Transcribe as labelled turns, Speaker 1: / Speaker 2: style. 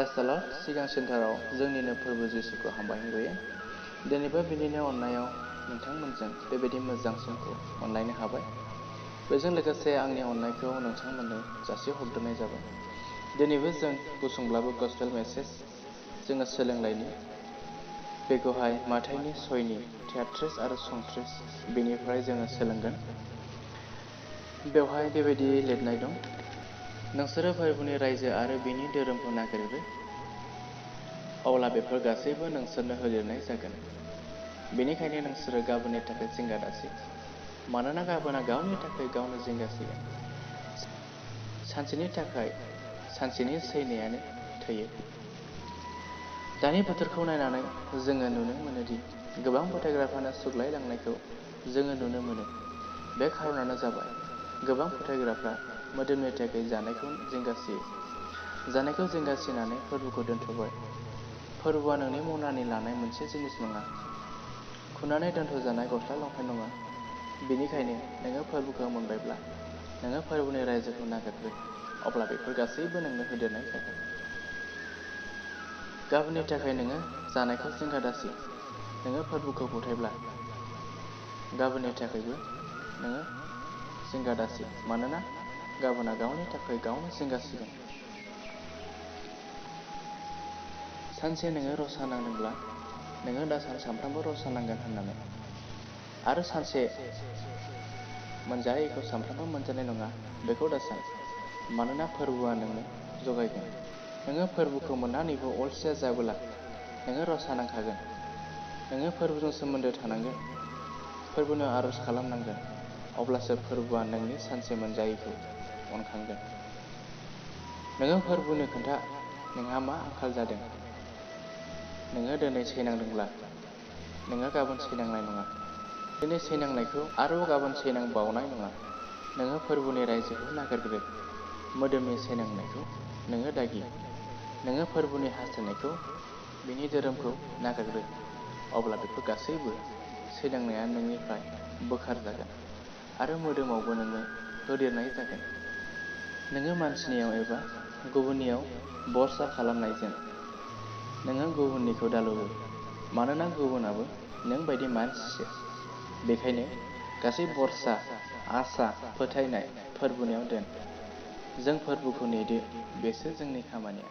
Speaker 1: Praise द lord. सिगां सेन्टाराव जोंनिनो फोरबो जिसुखौ हामबाय होग्रोयो। दिनैबो बिनिनो अननायाव नोंथांमोनजों बेबायदि मोजां समखौ मोनलायनो हाबाय। बेजों लोगोसे आंनि अननायखौ नोंथांमोननो जासिहरग्रोनाय जाबाय। दिनैबो जों गुसुंब्लाबो गस्पेल मेसेज जोङो सोलोंलायनि। बेखौहाय माथाइनि 6नि 33 आरो 34 बेनिफ्राय जोङो सोलोंगोन। बेवहाय बेबायदि लिरनाय दं, नोंसोरो फोरबोनि रायजो आरो बिनि धोरोमखौ नागिरग्रो, अब्ला बेफोर गासैबो नोंसोरनो होदेरनाय जागोन। बेनिखायनो नोंसोरो गाबोननि थाखाय जिंगा दासि, मानोना गाबोना गावनि थाखाय गावनो जिंगासिगोन। सानसेनि थाखाय सानसेनि सैनायानो थोयो। दानि बोथोरखौ नायनानै जोङो नुनो मोनोदि गोबां फोथायग्राफ्रानो सुग्लायलांनायखौ जोङो नुनो मोनो। बे खारनानो जाबाय, गोबां फोथायग्राफ्रा मोदोमनि थाखाय जानायखौ जिंगासियो। जानायखौ जिंगासिनानै फोरबोखौ दोनथ'बाय। फोरबोआ नोंनि मावनानै लानाय मोनसे जिनिस नङा, खुनानै दोनथ'जानाय गस्ला लंपेन्ट नङा। बेनिखायनो नोङो फोरबोखौ मोनबायब्ला नोङो फोरबोनि रायजोखौ नागिरग्रो, अब्ला बेफोर गासैबो नोंनो होदेरनाय जागोन। गाबोननि थाखाय नोङो जानायखौ जिंगा दासि। नोङो फोरबोखौ फोथायब्ला गाबोननि थाखायबो नोङो जिंगा दासि, मानोना गाबोना गावनि थाखाय गावनो जिंगासिगोन। सानसे नोङो रसा नांदोंब्ला नोङो दा सानफ्रामबो रसा नांगोन होननानै, आरो सानसे मोनजायैखौ सानफ्रामबो मोनजानाय नङा बेखौ दासान, मानोना फोरबोआ नोंनो जगायगोन। नोङो फोरबोखौ मोननानैबो अलसिया जाबोला नोङो रसा नांखागोन। नोङो फोरबोजों सोमोन्दो थानांगोन, फोरबोनो आरज खालामनांगोन, अब्लासो फोरबोआ नोंनि सानसे मोनजायैखौ अनखांगोन। नोङो फोरबोनो खोन्था नोंहा मा आंखाल जादों। नोङो दिनै सैनांदोंब्ला नोङो गाबोन सैनांनाय नङा। दिनै सैनांनायखौ आरोबाव गाबोन सैनांबावनाय नङा। नोङो फोरबोनि रायजोखौ नागिरग्रो, मोदोमनि सैनांनायखौ नोङो दागि। नोङो फोरबोनि हास्थायनायखौ, बिनि धोरोमखौ नागिरग्रो, अब्ला बेफोर गासैबो सैनांनाया नोंनिफ्राय बोखार जागोन आरो मोदोमावबो नोंनो होदेरनाय जागोन। नोङो मानसिनियाव एबा गुबुननियाव भरसा खालामनायजों नोङो गुबुननिखौ दालुहो, मानोना गुबुनाबो नों बायदि मानसिसो। बेखायनो गासै भरसा, आसा, फोथायनाय फोरबोनियाव दोन। जों फोरबोखौ नेदो, बेसो जोंनि खामानिया।